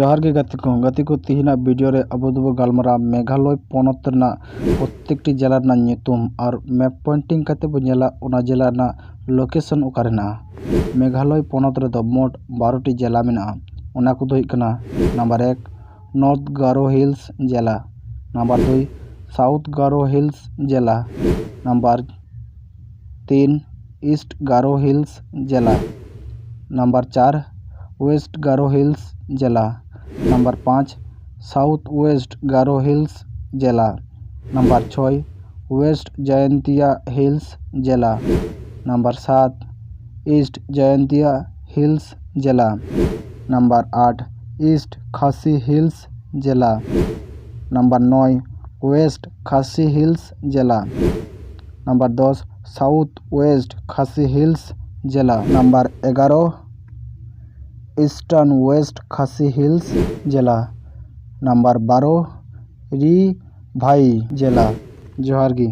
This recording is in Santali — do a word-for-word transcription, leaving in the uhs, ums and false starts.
ᱡᱚᱦᱟᱨ ᱜᱮ ᱜᱟᱛᱮ ᱠᱚ᱾ ᱜᱟᱛᱮ ᱠᱚ, ᱛᱮᱦᱮᱧᱟᱜ ᱵᱷᱤᱰᱤᱭᱳ ᱨᱮ ᱟᱵᱚ ᱫᱚᱵᱚ ᱜᱟᱞᱢᱟᱨᱟᱣᱟ ᱢᱮᱜᱷᱟᱞᱚᱭ ᱯᱚᱱᱚᱛ ᱨᱮᱱᱟᱜ ᱯᱨᱚᱛᱛᱮᱠᱴᱤ ᱡᱮᱞᱟ ᱨᱮᱱᱟᱜ ᱧᱩᱛᱩᱢ ᱟᱨ ᱢᱮᱯ ᱯᱚᱭᱮᱱᱴᱤᱝ ᱠᱟᱛᱮ ᱵᱚ ᱧᱮᱞᱟ ᱚᱱᱟ ᱡᱮᱞᱟ ᱨᱮᱱᱟᱜ ᱞᱳᱠᱮᱥᱚᱱ ᱚᱠᱟᱨᱮ ᱦᱮᱱᱟᱜᱼᱟ᱾ ᱢᱮᱜᱷᱟᱞᱚᱭ ᱯᱚᱱᱚᱛ ᱨᱮᱫᱚ ᱢᱳᱴ ᱵᱟᱨᱚᱴᱤ ᱡᱮᱞᱟ ᱢᱮᱱᱟᱜᱼᱟ᱾ ᱚᱱᱟ ᱠᱚᱫᱚ ᱦᱩᱭᱩᱜ ᱠᱟᱱᱟ, ᱱᱟᱢᱵᱟᱨ ᱮᱠ, ᱱᱚᱨᱛᱷ ᱜᱟᱨᱳ ᱦᱤᱞᱥ ᱡᱮᱞᱟ, ᱱᱟᱢᱵᱟᱨ ᱫᱩᱭ, ᱥᱟᱣᱩᱛᱷ ᱜᱟᱨᱳ ᱦᱤᱞᱥ ᱡᱮᱞᱟ, ᱱᱟᱢᱵᱟᱨ ᱛᱤᱱ, ᱤᱥᱴ ᱜᱟᱨᱳ ᱦᱤᱞᱥ ᱡᱮᱞᱟ, ᱱᱟᱢᱵᱟᱨ ᱪᱟᱨ, ᱳᱭᱮᱥᱴ ᱜᱟᱨᱳ ᱦᱤᱞᱥ ᱡᱮᱞᱟ, ᱱᱟᱢᱵᱟᱨ ᱯᱟᱸᱪ, ᱥᱟᱣᱩᱛᱷ ᱳᱭᱮᱥᱴ ᱜᱟᱨᱳ ᱦᱤᱞᱥ ᱡᱮᱞᱟ, ᱱᱟᱢᱵᱟᱨ ᱪᱷᱚᱭ, ᱳᱭᱮᱥᱴ ᱡᱚᱭᱚᱱᱛᱤᱭᱟ ᱦᱤᱞᱥ ᱡᱮᱞᱟ, ᱱᱟᱢᱵᱟᱨ ᱥᱟᱛ, ᱤᱥᱴ ᱡᱚᱭᱚᱱᱛᱤᱭᱟ ᱦᱤᱞᱥ ᱡᱮᱞᱟ, ᱱᱟᱢᱵᱟᱨ ᱟᱴ, ᱤᱥᱴ ᱠᱷᱟᱥᱤ ᱦᱤᱞᱥ ᱡᱮᱞᱟ, ᱱᱟᱢᱵᱟᱨ ᱱᱚᱭ, ᱳᱭᱮᱥᱴ ᱠᱷᱟᱥᱤ ᱦᱤᱞᱥ ᱡᱮᱞᱟ, ᱱᱟᱢᱵᱟᱨ ᱫᱚᱥ, ᱥᱟᱣᱩᱛᱷ ᱳᱭᱮᱥᱴ ᱠᱷᱟᱥᱤ ᱦᱤᱞᱥ ᱡᱮᱞᱟ, ᱱᱟᱢᱵᱟᱨ ᱮᱜᱟᱨᱚ, ᱤᱥᱴᱟᱨᱱ ᱳᱭᱮᱥᱴ ᱠᱷᱟᱥᱤ ᱦᱤᱞᱥ ᱡᱮᱞᱟ, ᱱᱟᱢᱵᱟᱨ ᱵᱟᱨᱚ, ᱨᱤ ᱵᱷᱟᱭ ᱡᱮᱞᱟ᱾ ᱡᱚᱦᱟᱨ ᱜᱮ᱾